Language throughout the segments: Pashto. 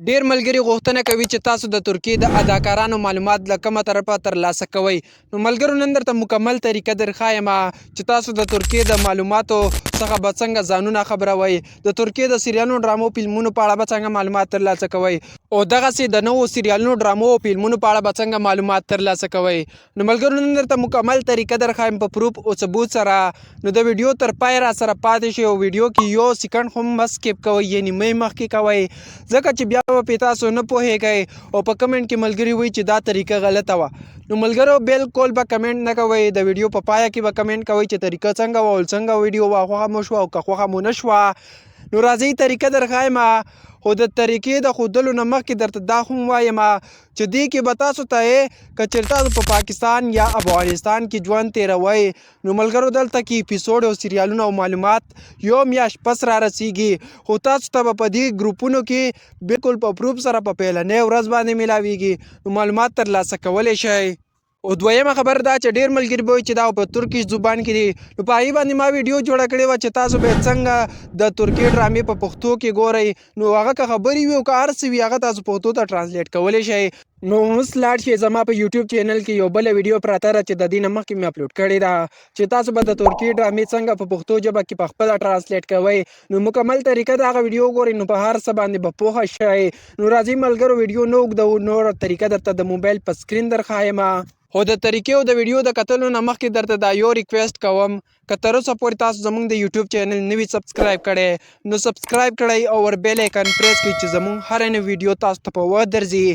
ډیر ملګري غوښتنه کوي چې تاسو د ترکیې د اداکارانو معلومات له کومه طرفه ترلاسه کوئ. نو ملګرو نن درته مکمل طریقه درښایم چې تاسو د ترکیې د معلوماتو څخه به څنګه ځانونه خبروئ، د ترکیې د سریالونو، ډرامو، فلمونو په اړه به څنګه معلومات ترلاسه کوئ او دغسې د نوو سریالونو، ډرامو او فلمونو په اړه به څنګه معلومات ترلاسه کوئ. نو ملګرو نن درته مکمل طریقه درښایم په پروف او ثبوت سره. نو د ویډیو تر پای را سره پاتې شئ او ویډیو کې یو سیکنډ هم مه سکیپ کوئ، یعنی مه مخکې کوئ، ځکه چې بیا به پې تاسو نه پوهېږئ او په کمنټ کې ملګري وایي چې دا طریقه غلطه وه. نو ملګرو بالکل به کمنټ نه کوئ، د ویډیو په پایه کې به کمنټ کوئ چې طریقه څنګه وه او څنګه ویډیو وه، خوښه مو شوه او که خوښه مو نه شوه. نو راځئ طریقه درښایم، خو د طریقې د ښودلو نه مخکې درته دا هم وایم چې دې کې به تاسو ته که چېرې تاسو په پاکستان یا افغانستان کې ژوند تېروئ، نو ملګرو دلته کې اپیسوډ او سریالونه او معلومات یو میاشت پس را رسیږي، خو تاسو ته به په دې ګروپونو کې بالکل په پروف سره په پیلنۍ ورځ باندې ملاویږي، نو معلومات ترلاسه کولی شئ. او دویمه خبره دا چې ډیر ملګري به وایي چې دا په ترکیش زبان کې دي، نو په هغې باندې ما ویډیو جوړه کړې وه چې تاسو به څنګه د ترکیې ډرامې په پښتو کې ګورئ. نو هغه که خبرې وي او که هر څه وي، هغه تاسو پښتو ته ټرانسلیټ کولی شئ. نو اوس لاړ شئ زما په یوټیوب چینل کې یو بله ویډیو پرته ده چې د دې نه مخکې مې اپلوډ کړې ده چې تاسو به د ترکیې ډرامې څنګه په پښتو ژبه کې په خپله ټرانسلیټ کوئ. نو مکمل طریقه د هغه ویډیو وګورئ، نو په هر څه باندې به پوه شئ. نو راځئ ملګرو ویډیو نه اوږدوو، نور طریقه درته د موبایل په سکرین درښایم. خو د طریقې او د ویډیو د کتلو نه مخکې درته دا یو ریکویسټ کوم، که تر اوسه پورې تاسو زمونږ د یوټیوب چینل نه وي سبسکرایب کړی، نو سبسکرایب کړئ او ور بیل ایکن پریس کړئ چې زمونږ هره نوې ویډیو تاسو ته په وخت درځي.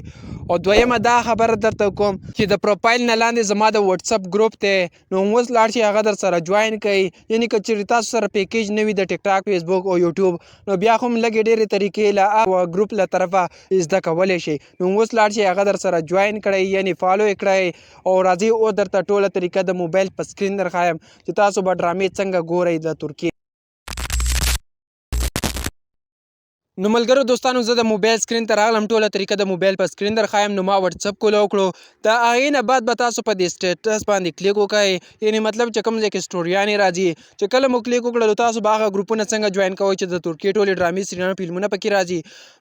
او دویمه دا خبره درته کوم چې د پروفایل نه لاندې زما د واتساپ ګروپ دی، نو اوس لاړ شئ هغه در سره جوائن کړئ. یعنی که چېرې تاسو سره پیکیج نه وي د ټیک ټاک، فیسبوک او یوټیوب، نو بیا هم لږې ډېرې طریقې له ګروپ له طرفه زده کولی شئ. نو اوس لاړ شئ هغه در سره جوائن کړئ، یعنی فالو یې کړئ. او راځئ اوس درته ټوله طریقه د موبایل په سکرین درښایم چې تاسو به ډرامې څنګه ګورئ د ترکیې. نو ملګرو دوستانو زه د موبایل سکرین ته راغلم، ټوله طریقه د موبایل په سکرین درښایم. نو ما واتساپ کوله وکړو، د هغې نه بعد به تاسو په دې سټیټس باندې کلیک وکړئ، یعنی مطلب چې کوم ځای کې سټوریانې راځي، چې کله مو کلیک وکړلو تاسو به هغه ګروپونه څنګه جوائن کوئ چې د ترکیې ټولې ډرامې، سریالونه، فلمونه پکې راځي.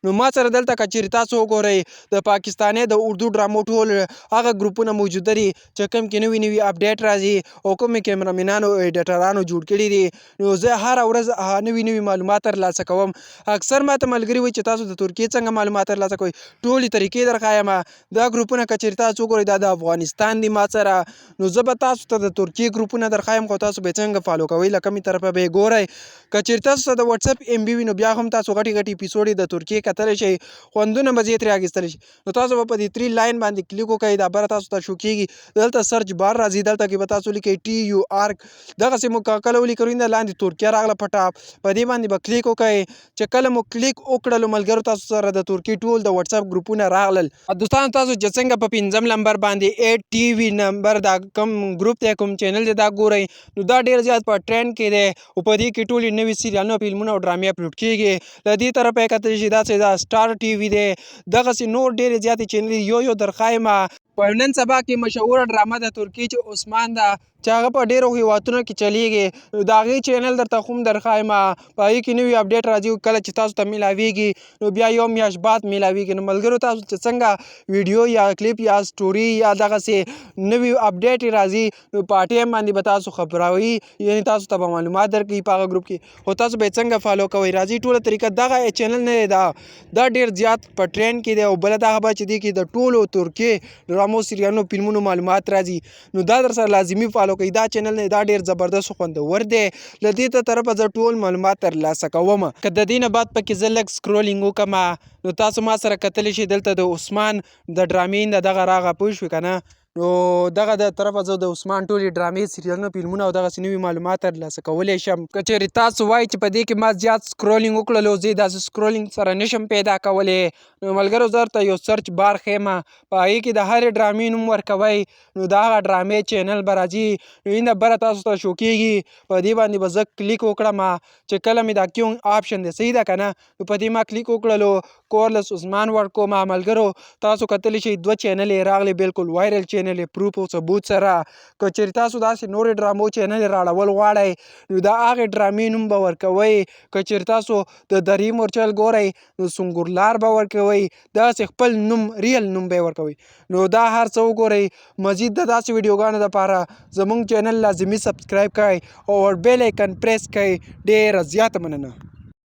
نو ما سره دلته که چیرې تاسو وګورئ د پاکستاني د اردو ډرامو ټول هغه ګروپونه موجوده دي چې کوم کې نوي نوي اپډیټ راځي او کوم کیمرامینانو او ایډیټرانو جوړ کړي دي. نو زه هره ورځ نوي نوي معلومات ترلاسه کوم. اکثر ماته ملګري وایي چې تاسو د ترکیې څنګه معلومات ترلاسه کوئ، ټولې طریقې درښایم. دا ګروپونه که چیرې تاسو وګورئ دا د افغانستان دي ما سره، نو زه به تاسو ته د ترکیې ګروپونه درښایم، خو تاسو به څنګه فالو کوئ، له کومې طرفه به یې ګورئ. که چیرې تاسو ته د واتساپ ایم بي وي، نو بیا هم تاسو غټې غټې اپیسوډې د ترکیې کتلی شئ، خوندونه مزې ترې اخیستلی شئ. نو تاسو به په دې 3 لاین باندې کلیک وکړئ، دا بره تاسو ته شو کیږي، دلته سرچ بار راځي، دلته کې به تاسو لیکئ ټي یو آر. دغسې مو کله ولیکلو دا لاندې ترکیه راغله په ټاپ، په دې باندې به کلیک وکړئ. چې کله مو کلیک وکړلو ملګرو تاسو سره د ترکیې ټول د واتساپ ګروپونه راغلل. دوستانو تاسو چې څنګه په پنځم لمبر باندې 8 ټي وي نمبر دا کوم ګروپ دی، کوم چینل دی، دا ګورئ، نو دا ډیر زیات په ټرند کې دی او په دې کې ټولې نوې سریالونه، فلمونه او ډرامې اپلوډ کیږي. له دې طرفه یې کتلی شئ، داسې دا سټار ټي وي دی، دغسې نور ډېرې زیاتې چینلې یو یو درښایم. په نن سبا کې مشهوره ډرامه د ترکیې چې عثمان ده چې هغه په ډېرو هیوادونو کې چلیږي، نو د هغې چینل درته هم درښایم. په هغې کې نوي اپډیټ راځي، کله چې تاسو ته میلاویږي نو بیا یو میاشت بعد میلاویږي. نو ملګرو تاسو چې څنګه ویډیو یا کلیپ یا سټوري یا دغسې نوي اپډیټ راځي، نو په ټایم باندې به تاسو خبروي، یعنی تاسو ته به معلومات درکوي په هغه ګروپ کې، خو تاسو به څنګه فالو کوئ. راځي ټوله طریقه دغه چینل نه دی، دا ډیر زیات په ټرند کې دی. او بله دا خبره چې دې کې د ټولو ترکیې ډرامو، سریالونو، فلمونو معلومات راځي، نو دا در سره لازمي فالو کوئ. دا چینل نه دا ډیر زبردست خوندور دی، له دې ته طرفه زه ټول معلومات ترلاسه کوم. که د دې نه بعد پکې زه لږ سکرولینګ وکړم، نو تاسو ما سره کتلی شئ دلته د عثمان د ډرامې نه دغه راغه، پوه شوې که نه؟ نو دغه د طرفه زه د عثمان ټولې ډرامې، سریالونه، فلمونه او دغسې نوي معلومات ترلاسه کولی شم. که چېرې تاسو وایئ چې په دې کې ما زیات سکرولینګ وکړلو، زه یې داسې سکرولینګ سره نشم پیدا کولی، نو ملګرو زه درته یو سرچ بار ښیم، په هغې کې د هرې ډرامې نوم ورکوئ، نو د هغه ډرامې چینل به راځي. نو اینده بره تاسو ته شو کېږي، په دې باندې به زه کلیک وکړم. چې کله مې دا کیونګ آپشن دی، صحیح ده که نه؟ نو په دې ما کلیک وکړلو، کورلس عثمان ورکوم. ملګرو تاسو کتلی شئ دوه چینل یې راغلي، بالکل وایرل چینل. چینل پروف او ثبوت سره. که چېرې تاسو داسې نورې ډرامو چینل راړول غواړئ نو د هغې ډرامې نوم به ورکوئ. که چېرې تاسو د درې مورچل ګورئ نو سنګورلار به ورکوئ، داسې خپل نوم ریل نوم به ورکوئ. نو دا هر څه وګورئ. مزید د داسې ویډیوګانو لپاره زمونږ چینل لازمي سبسکرایب کړئ او بیل ایکن پریس کړئ. ډیره زیاته مننه.